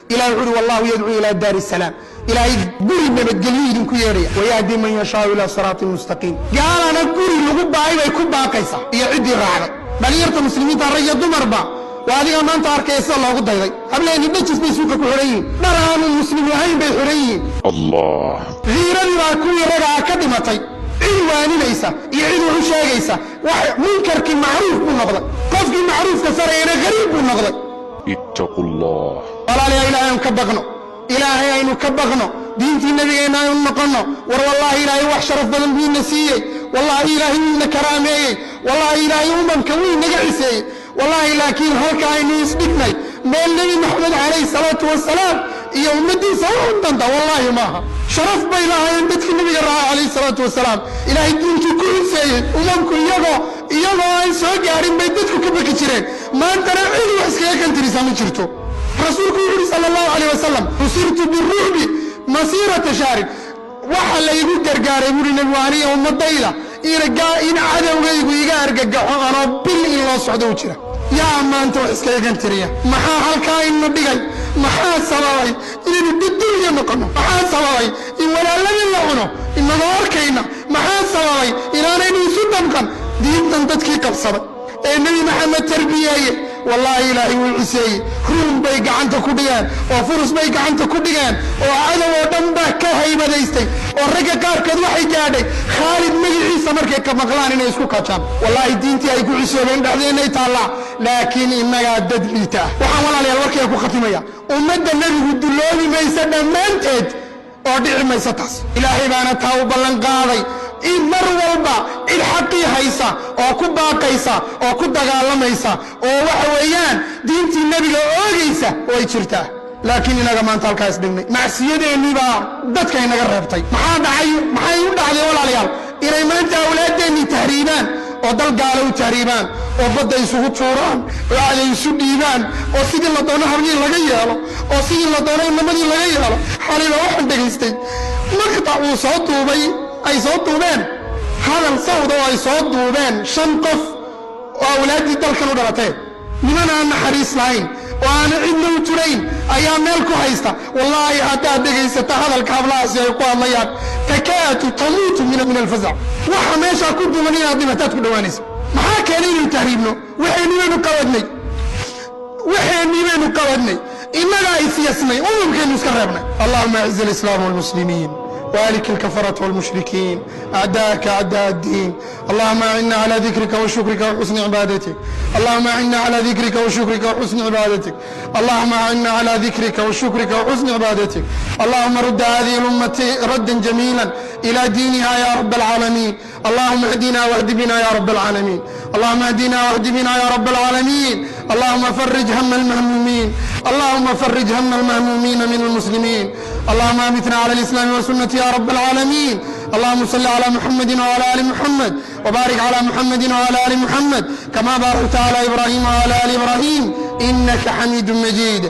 Ilahi wuxu uhi: "Wallahu yadcuu ilaa daari salaam." Ilaahay guri nabadgelyo idinku yeedhaya. "Wayahdi man yashaau ilaa siraatin mustaqiim." Gaalana guri lagu baay bay ku baaqaysaa iyo ciddii raacday. Dhalinyarta Muslimiinta, rag iyo dumarba, waa adiga maanta arkaya sida loogu dayday. Hableeni dhajis bay suuqa ku xidhan yihiin, dhar aanu Muslim lahayn bay xidhan yihiin. Allah. Hiiradii baa kuwii ragaa ka dhimatay. Cid waaninaysa iyo cid wax u sheegaysa wax, munkarkii macruuf buu noqday, qofkii macruufka farayana gariib buu noqday. اتقوا الله. Walaalayaa, Ilaahay aynu ka baqno, Ilaahay aynu ka baqno, diintii Nabigeenna aynu noqonno. War wallaahi, Ilaahay wax sharaf badan buu ina siiyey. Wallaahi, Ilaahay wuu ina karaameeyey. Wallaahi, Ilaahay umamka wuu inaga ciseeyey wallaahi. Laakiin halka aynu isdhignay meel Nebi Maxamed calayhi salaatu wasalaam iyo ummaddiisa u danta wallaahi maaha. Sharaf bay lahaayeen dadkii Nabiga raaca calayhi salaatu wasalaam. Ilaahay diintuu ku ciseeyey umamku, iyagoo aan soo gaarin bay dadku ka baki jireen. Maantana cid wax iskaga kantirisa ma jirto. Rasuulku wuxu uhi, sala Allahu calayh wasalam: "Nusirtu birucbi masiirata shahrin." Waxa laygu gargaaray, buuri Nebigu, aniga ummadayda in cadowgaygu iga argagaxo anoo bil in loo socdo u jira. Yaa maanta wax iskaga kantiriya? Maxaa halkaa ina dhigay? Maxaa sababay inaynu dudunya noqono? Maxaa sababay in walaaladii la cuno inagoo arkayna? Maxaa sababay inaanaynu isu damqan? Diintan dadkii qabsaday ee Nebi Maxamed tarbiyeeye, wallaahi, Ilaahay wuu ciseeyey. Ruum bay gacanta ku dhigeen oo Furus bay gacanta ku dhigeen oo cadow oo dhan baa ka haybadaystay, oo ragga qaarkood waxay gaadhay Khaalid magiciisa markay ka maqlaan inay isku kajaan. Wallaahi, diintii ay ku cisoobeen dhexdeennay taallaa, laakiin innagaa dad liita ah. Waxaan, walaalayaal, warkayga ku khatimaya: ummadda Nebigu dulloobi maysa dhammaanteed oo dhici maysa taas. Ilaahay baana taa u ballan qaaday in mar walba cid xaqii haysa oo ku baaqaysa oo ku dagaalamaysa oo waxa weeyaan diintii Nebiga oogaysa way jirtaa. Laakiin inaga maanta halkaa isdhignay, macsiyadeennii baa dadka inaga reebtay. Maxaa dhacay? Maxay u dhacday, walaalayaal, inay maanta awlaadeennii tahriibaan oo dal gaalo u tahriibaan oo badda isugu tuuraan oo caday isu dhiibaan oo sidii la doono hablihii laga yeelo oo sidii la doono inamadii laga yeelo? Xaliba waxaan dhegaystay maqtac uu soo duubay, ay soo duubeen, hadal sawda oo ay soo duubeen shan qof oo awlaaddii dalkan u dhalatee. Niman aan naxariis lahayn oo aan cidna u turayn ayaa meel ku haysta. Wallaahi, haddaad dhegaysata hadalka hablahaasi ay ku hadlayaan, takaadu tamuutu min alfazac. Waxa meeshaa ku duuban inaad dhimataad ku dhowaanaysa. Maxaa keenay inaynu tahriibno? Waxaynii baynu qawadnay, waxaynii baynu qawadnay, innagaa isyasnay, umamkaynu iska reebnay. اللهم أعز الإسلام والمسلمين وأهلك الكفرة والمشركين، أعداءك أعداء الدين. اللهم أعنا على ذكرك وشكرك وحسن عبادتك. اللهم أعنا على ذكرك وشكرك وحسن عبادتك. اللهم أعنا على ذكرك وشكرك وحسن عبادتك. اللهم رد هذه الأمة ردا جميلا إلى دينها يا رب العالمين. اللهم اهدنا واهد بنا يا رب العالمين. اللهم اهدنا واهد بنا يا رب العالمين. اللهم فرج هم المهمومين. اللهم فرج هم المهمومين من المسلمين. اللهم امتنا على الإسلام والسنة يا رب العالمين. اللهم صل على محمد وعلى آل محمد وبارك على محمد وعلى آل محمد كما باركت على إبراهيم وعلى آل إبراهيم إنك حميد مجيد.